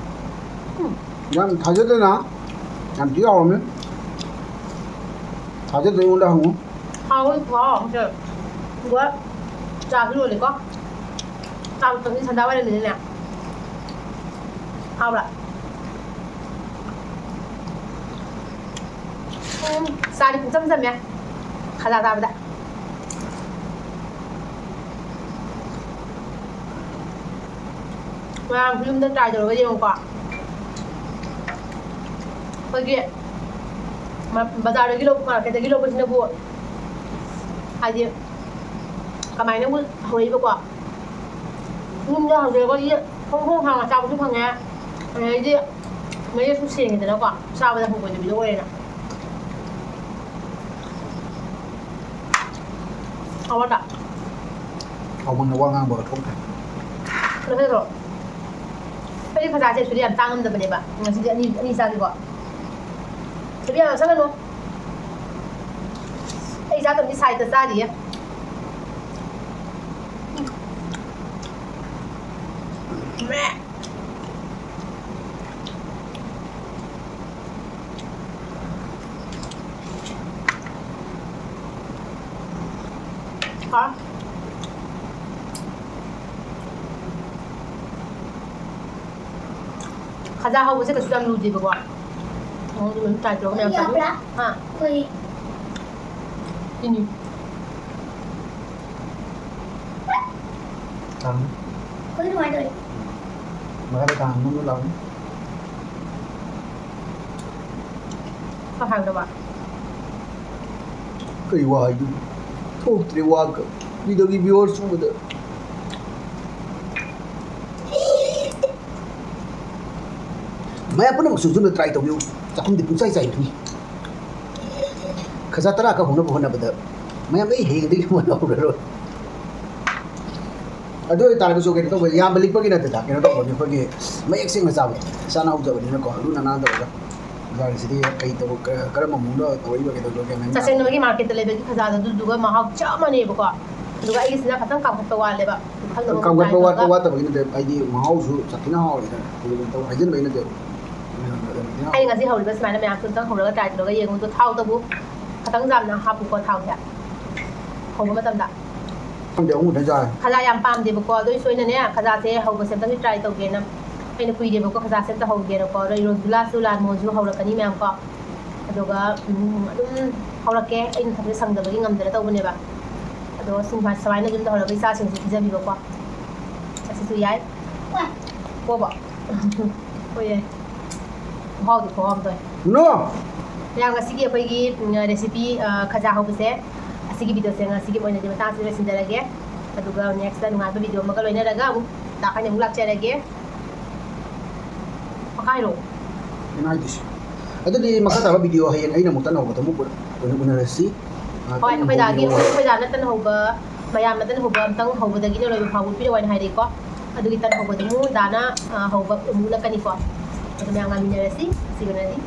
ꯎꯝ꯫ ꯌꯥꯝ ꯊꯥꯖꯗꯅ ꯌꯥꯝ ꯊꯤ ꯍꯥꯎꯔꯝꯃꯦ꯫ ꯊꯥꯖꯗꯅ ꯑꯩꯉꯣꯟꯗ ꯍꯪꯉꯨ꯫ ꯍꯥꯎꯕꯩ ꯈꯨꯍꯥꯎ ꯑꯃ ꯇꯧꯋꯦ꯫ ꯑꯗꯨꯒ ꯆꯥꯁꯨ ꯂꯣꯜꯂꯦꯀꯣ꯫ ꯆꯥ ꯊꯛꯅꯤ ꯁꯟꯗꯥ ꯋꯥꯏꯔꯝꯅꯤꯅꯅꯦ꯫ ꯍꯥꯎꯕ꯭ꯔꯥ? ꯎꯝ, ꯆꯥꯗꯤ ꯄꯨꯡꯆꯝ ꯆꯝꯃꯦ꯫ ꯈꯖꯥ ꯆꯥꯕꯗ꯫ ꯃꯌꯥꯝ ꯌꯨꯝꯗ try ꯇꯧꯔꯒ ꯌꯦꯡꯉꯨꯀꯣ꯫ ꯑꯩꯈꯣꯏꯒꯤ ꯃ-, ꯕꯖꯥꯔꯗꯒꯤ ꯂꯧ-, ꯃꯥꯔꯀꯦꯠꯇꯒꯤ ꯂꯧꯕꯁꯤꯅꯕꯨ ꯍꯥꯏꯗꯤ ꯀꯃꯥꯏꯅꯕꯨ ꯍꯧꯔꯛꯏꯕꯀꯣ꯫ ꯌꯨꯝꯗ ꯍꯧꯖꯔꯒꯗꯤ ꯐꯣꯡ ꯐꯣꯡ ꯁꯥꯅ ꯆꯥꯕꯁꯨ ꯐꯪꯉꯦ꯫ ꯑꯗꯩꯗꯤ ꯃꯌꯦꯛꯁꯨ ꯁꯦꯡꯉꯦꯗꯅꯀꯣ꯫ ꯆꯥꯕꯗ ꯍꯪꯒꯣꯏꯗꯕꯤꯗꯣ ꯑꯣꯏꯔꯦꯅ꯫ ꯍꯥꯎꯕ꯭ꯔꯥ? ꯍꯥꯎꯃꯟꯅ ꯋꯥ ꯉꯥꯡꯕꯒ ꯊꯣꯛꯇ꯭ꯔꯦ꯫ ꯀꯩꯅꯣ ꯇꯧꯗ꯭ꯔꯣ? ꯑꯩꯗꯤ ꯈꯖꯥꯁꯦ actually ꯌꯥꯝ ꯆꯥ ꯉꯝꯗꯕꯅꯦꯕ꯫ ꯉꯁꯤꯗꯤ ꯑꯅꯤ, ꯑꯅꯤ ꯆꯥꯒꯦꯀꯣ꯫ ꯁꯤꯗꯤ ꯌꯥꯝ ꯆꯥꯁꯜꯂꯅꯨ꯫ ꯑꯩ ꯆꯥꯗꯕꯗꯤ side ꯇ ꯆꯥꯔꯤꯌꯦ꯫ ꯍꯥ? ꯈꯖꯥ ꯍꯧꯕꯁꯦ ꯀꯩꯁꯨ ꯌꯥꯝ ꯂꯨꯗꯦꯕꯀꯣ꯫ ꯅꯪꯁꯨ ꯑꯗꯨꯝ try ꯇꯧꯔꯒ ꯃꯌꯥꯝ ꯆꯥꯕꯤꯌꯨ꯫ ꯌꯥꯕ꯭ꯔꯥ? ꯍꯥ? ꯑꯩꯈꯣꯏ ꯆꯤꯅꯤ꯫ ꯇꯥꯡꯉꯤ꯫ ꯑꯩꯈꯣꯏ ꯑꯗꯨꯃꯥꯏꯅ ꯇꯧꯋꯤ꯫ ꯃꯈꯥꯗ ꯇꯥꯡꯉꯤ, ꯃꯅꯨꯡꯗ ꯂꯥꯎꯅꯤ꯫ ꯈꯔ ꯍꯥꯏꯕꯗ ꯋꯥ꯫ ꯀꯩ ꯋꯥ ꯍꯥꯏꯗꯣꯏꯅꯣ? ꯊꯣꯛꯇ꯭ꯔꯦ ꯋꯥꯒ꯫ ꯃꯤꯗꯒꯤ viewers ꯎꯕꯗ꯫ ꯃꯌꯥꯝ ꯄꯨꯝꯅꯃꯛꯁꯨ ꯌꯨꯝꯗ try ꯇꯧꯕꯤꯌꯨ꯫ ꯆꯥꯛꯈꯨꯝꯗꯤ ꯄꯨꯡꯆꯥꯏ ꯆꯥꯏꯕꯅꯤ꯫ ꯈꯖꯥ ꯇꯔꯥ ꯈꯛ ꯍꯧꯅꯕ ꯍꯣꯠꯅꯕꯗ ꯃꯌꯥꯝ ꯑꯩ ꯍꯌꯦꯡꯗꯒꯤ ꯍꯣꯠꯅꯍꯧꯔꯔꯣꯏ꯫ ꯑꯗꯨ ꯑꯣꯏꯇꯥꯔꯒꯁꯨ ꯀꯩꯅꯣ ꯇꯧꯕ, ꯌꯥꯝꯕ ꯂꯤꯛꯄꯒꯤ ꯅꯠꯇꯦꯗ, ꯀꯩꯅꯣ ꯇꯧꯕꯒꯤ ꯑꯩꯈꯣꯏꯒꯤ ꯃꯌꯦꯛ ꯁꯦꯡꯅ ꯆꯥꯕꯗꯣ, ꯏꯁꯥꯅ ꯍꯧꯖꯕꯅꯤꯅꯀꯣ, ꯂꯨ ꯅꯥꯟꯅ ꯇꯧꯔꯒ꯫ ꯕꯖꯥꯔꯁꯤꯗꯤ ꯀꯩ ꯇꯧꯕ, ꯀ-, ꯀꯔꯝꯕ ꯃꯑꯣꯡꯗ ꯇꯧꯔꯛꯏꯕ, ꯀꯩꯗꯧꯔꯒꯦ, ꯃꯌꯥꯝ ꯆꯥꯛꯁꯪꯗꯒꯤ ꯃꯥꯔꯀꯦꯠꯇ ꯂꯩꯕꯒꯤ ꯈꯖꯥꯗꯣ ꯑꯗꯨꯗꯨꯒ ꯃꯍꯥꯎ ꯆꯞ ꯃꯥꯟꯅꯩꯕꯀꯣ꯫ ꯑꯗꯨꯒ ꯑꯩꯒꯤꯁꯤꯅ ꯈꯇꯪ ꯀꯥꯝꯈꯠꯄ ꯋꯥꯠꯂꯦꯕ꯫ ꯃꯈꯜ ꯑꯃ ꯀꯥꯝꯈꯠꯄ ꯇ꯭ꯔꯥꯏ ꯋꯥꯠꯄ ꯇꯧꯔꯒ ꯋꯥꯠꯇꯕꯒꯤ ꯅꯠꯇꯦ, ꯍꯥꯏꯗꯤ ꯃꯍꯥꯎꯁꯨ ꯁꯥꯊꯤꯅ ꯍꯥꯎꯋꯦ ꯍꯥꯏꯇꯥꯔꯦ꯫ ꯑꯩꯈꯣꯏꯒꯤ ꯇꯧ-, ꯍꯥꯏꯖꯤꯟꯕꯩ ꯅꯠꯇꯦꯕ꯫ ꯑꯩꯅ ꯉꯁꯤ ꯍꯧꯔꯤꯕ ꯁꯨꯃꯥꯏꯅ ꯃꯌꯥꯝꯁꯨ ꯑꯝꯇꯪ ꯍꯧꯔꯒ ꯇ꯭ꯔꯥꯏ ꯇꯧꯔꯒ ꯌꯦꯡꯉꯨ꯫ ꯑꯗꯣ ꯊꯥꯎꯗꯕꯨ ꯈꯇꯪ ꯌꯥꯝꯅ ꯍꯥꯞꯄꯨꯀꯣ, ꯊꯥꯎꯁꯦ ꯍꯧꯕ ꯃꯇꯝꯗ꯫ ꯈꯪꯗꯦ, ꯑꯍꯨꯝ ꯈꯛꯇꯪ ꯆꯥꯔꯦ꯫ ꯈꯖꯥ ꯌꯥꯝ ꯄꯥꯝꯗꯦꯕꯀꯣ, ꯑꯗꯨ ꯑꯣꯏꯔꯁꯨ ꯑꯩꯅꯅꯦ, ꯈꯖꯥꯁꯦ ꯍꯧꯕꯁꯦ ꯑꯝꯇꯪꯗꯤ ꯇ꯭ꯔꯥꯏ ꯇꯧꯒꯦꯅ꯫ ꯑꯩꯅ ꯀꯨꯏꯔꯦꯕꯀꯣ, ꯈꯖꯥꯁꯦ ꯑꯝꯇ ꯍꯧꯒꯦꯅꯀꯣ꯫ ꯑꯗꯣ ꯑꯩ ꯔꯣꯁꯒꯨꯂꯥꯁꯨ, ꯂꯥꯜ ꯃꯣꯍꯣꯟꯁꯨ ꯍꯧꯔꯛꯀꯅꯤ ꯃꯌꯥꯝ ꯀꯣ꯫ ꯑꯗꯨꯒ, ꯎꯝ, ꯑꯗꯨꯝ ꯍꯧꯔꯛꯀꯦ꯫ ꯑꯩꯅ ꯊꯕꯛꯁꯦ ꯁꯪꯗꯕꯒꯤ ꯉꯝꯗꯅ ꯇꯧꯕꯅꯦꯕ꯫ ꯑꯗꯣ ꯁꯨꯃꯥꯏ-, ꯁꯨꯃꯥꯏꯅ ꯌꯨꯝꯗ ꯍꯧꯔꯒ ꯏꯆꯥꯁꯤꯡꯁꯨ ꯄꯤꯖꯕꯤꯕꯀꯣ꯫ ꯑꯁꯤꯁꯨ ꯌꯥꯏ꯫ ꯀꯣꯕ꯫ ꯍꯣꯏ, ꯌꯥꯏ꯫ ꯈꯨꯍꯥꯎꯗꯤ ꯈꯨꯍꯥꯎ ꯑꯃ ꯇꯧꯋꯦ꯫ ꯅꯣ! ꯃꯌꯥꯝ, ꯉꯁꯤꯒꯤ ꯑꯩꯈꯣꯏꯒꯤ, ꯎꯝ, recipe, ꯑ, ꯈꯖꯥ ꯍꯧꯕꯁꯦ, ꯑꯁꯤꯒꯤ videoꯁꯦ ꯉꯁꯤꯒꯤ ꯑꯣꯏꯅꯗꯤ ꯃꯇꯥꯡꯁꯤꯗ ꯂꯣꯏꯁꯤꯟꯖꯔꯒꯦ꯫ ꯑꯗꯨꯒ nextꯇ ꯅꯨꯡꯉꯥꯏꯕ video ꯑꯃꯒ ꯂꯣꯏꯅꯔꯒ ꯑꯃꯨꯛ ꯂꯥꯛꯀꯅꯤ, ꯑꯃꯨꯛ ꯂꯥꯛꯆꯔꯒꯦ꯫ ꯃꯈꯥ ꯍꯥꯏꯔꯛꯑꯣ꯫ ꯑꯩꯅ ꯍꯥꯏꯗꯣꯏꯁꯦ꯫ ꯑꯗꯨꯗꯤ ꯃꯈꯥ ꯇꯥꯕ video ꯍꯌꯦꯡ ꯑꯩꯅ ꯑꯃꯨꯛ ꯇꯟꯅ ꯍꯧꯕꯗ ꯑꯃꯨꯛ ꯎ-, ꯎꯅꯔꯁꯤ꯫ ꯑ, ꯍꯣꯏ, ꯇꯟ ꯑꯩꯈꯣꯏ ꯗꯥꯒꯤ, ꯍꯧꯕꯤꯌꯣ꯫ ꯑꯩꯈꯣꯏ ꯗꯥꯅ ꯇꯟ ꯍꯧꯕ, ꯃꯌꯥꯝꯅ ꯇꯟ ꯍꯧꯕ ꯑꯝꯇꯪ ꯍꯧꯕꯗꯒꯤꯅ ꯂꯣꯏꯕ ꯐꯥꯎꯕ ꯎꯠꯄꯤꯔꯛꯑꯣ ꯍꯥꯏꯅ ꯍꯥꯏꯔꯛꯏꯀꯣ꯫ ꯑꯗꯨꯒꯤ ꯇꯟ ꯍꯧꯕꯗꯨ ꯑꯃꯨꯛ ꯗꯥꯅ, ꯑ, ꯍꯧꯕ ꯑꯃꯨꯛ ꯎꯠꯂꯛꯀꯅꯤꯀꯣ꯫ ꯑꯗꯨ ꯃꯌꯥꯝ ꯉꯥꯏꯃꯤꯟꯅꯔꯁꯤ꯫ ꯉꯁꯤꯒꯤ ꯑꯣꯏꯅꯗꯤ